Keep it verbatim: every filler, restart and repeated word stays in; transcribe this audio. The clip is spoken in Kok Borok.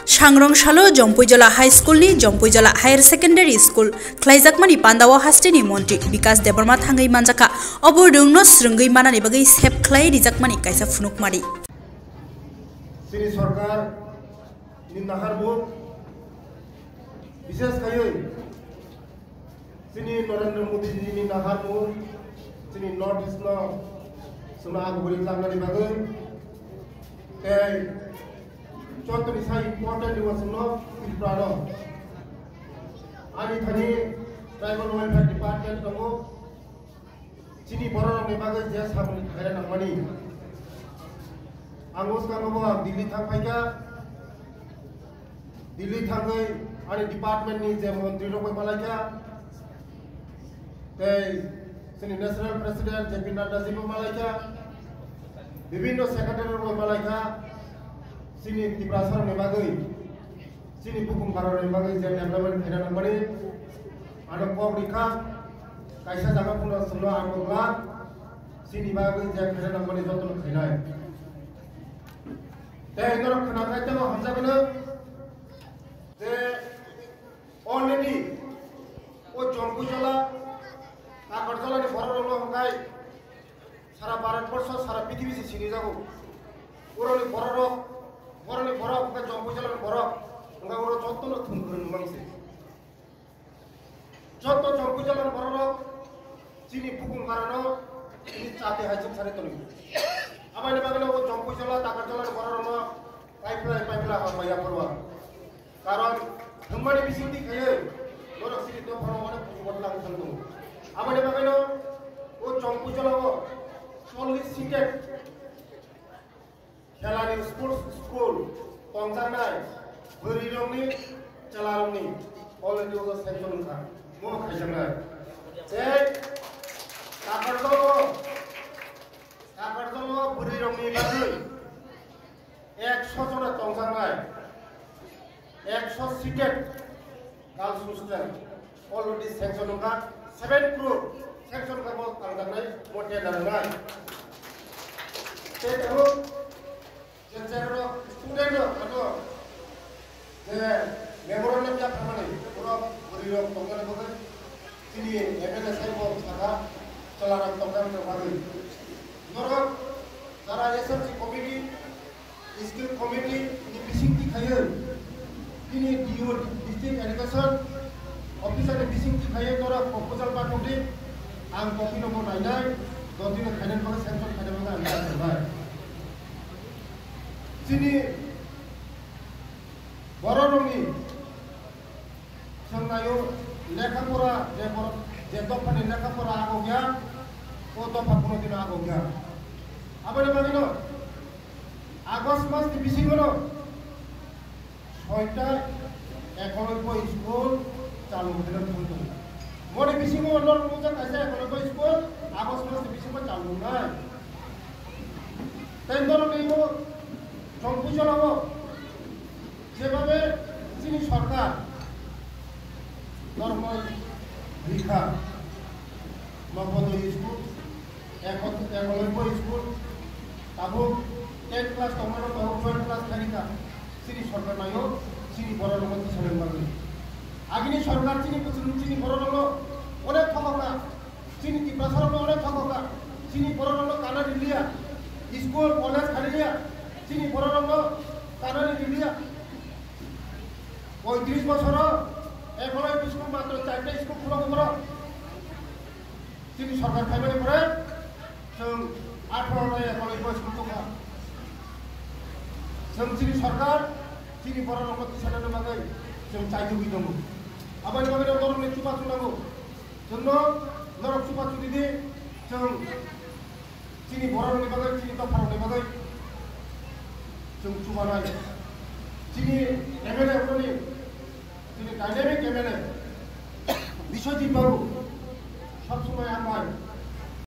Sangrong salo Jompuijola High School ni Jompuijola Higher Secondary School khlaijakmani pandao hasteni montri Bikas Debbarma thangwi manjakha. Obo rwngno swrwngwi manani bagwi sep khlai rijakmani kaisa phunukmari. Chini sorkar ni naharmung, bishes khaiwi chini Narendra Modi ji ni naharmung chini North East no chwngno aguguri tlangnani bagwi tei joto ni sai important ni wasung no Tripura no ani thani Tribal Welfare Department tongo. Chini borok rok ni bagwi je samung khaina nangmani. Ang bwskango bo Delhi thang phaikha. Delhi thangwi ani department ni je montri rok bai malaikha. Tei chini National President J P Nadda ji bo malaikha. Bibhinno secretary rok bai malaikha. Chini Tiprasa rok ni bagwi. Chini bukhung barani bagwi je development khaina nangmani ano kok rikha, kaisa jaga phano chwngno ang bo glak, chini bagwi je khaina nangmani jotono khainai. Tei norok khwnakhai tamo hamjakgwno je already o Jompuijola, Takarjolani borok rokno hwnkhai sara Bharat borsho, sara prithibi se sinijago. Borokni borok rok, borokni borok, hwnkhai Jompuijalani borok, hwnkhai oro jotono thum kwrwng mang se. Joto Jompuijalani borok rok chini bukhung barano chini chati hai chwng sari tonwi. Aboni bagwino o Jompuijala, Takarjalani borok rokno Pipeline, pipeline hambai ya phuru. Karon thwngmani bisingtwi khaiwi norok chini dophano onek kuchukma tlang thang tongo. Aboni bagwino o Jompuijalao chollish seated khelani sports school tongjaknai bwrwirokni, chwlarokni already o sanction wngkha, bono khaijaknai. Tei Takarjalo, Takarjalo bwrwirokni bagwi ekso jona tongjaknai, ekso seated girls hostel already sanction wngkha, seven crore sanction wngkha, bo tangjaknai, bo tender wngnai. Tei tabuk je, je rok student rok ano je memorandum yapharmani, borok bwrwi rok tongmani bagwi chini M L A sai bo sakha, chwla rok tongmani bagwi. Norok jara S M C committee, Skill Committee ni bisingtwi khaiwi, tini D O, District Education Officer ni bisingtwi khaiwi norok proposal pathokdi, ang copy no bo nainai, jotino khainani bagwi sanction khainani bagwi ang kha khainai. Chini borok rokni Chwng naio, lekha pora je bor-, je dophani lekha pora agokya, o dopha kuno dino agokya. Aboni bagwino August mas ni bisingono soita ekolobbo school chalu khaina thang tongo. Boni bisingo norok nukjak kaisa ekolobbo school August mas ni bisingo chalu wngnai. Tei norokni bo Jompuijalao Jebabe chini sorkar norokno rikha, Novodaya school, eko-, ekolobbo school, tabuk ten class tongmano tabuk twelve class khairikha, chini sorkar naio, chini borok rokno tisanani bagwi. Agini sorkar chini kuchung chini borok rokno onek thokokha. Chini Tiprasa rokno onek thokokha, chini borok rokno kanani liya, school, college khani liya, chini borok rokno kanani liya. Poitris bosoro ekolobbo school matro charta school khulokgo borok. Chini sorkar khaimani pore chwng atharo no ekolobbo school tongkha. Chwng chini sorkar chini borok rokno tisanani bagwi chwng chaitugwi tongo. Aboni bagwi norokni chubachu nango. Chwngno norok chubachu ridi, chwng chini bororokni bagwi, chini dopharokni bagwi chwng chubanai. Chini M L A rokni, chini dynamic M L A Biswajit Babu, sob somoi ang bai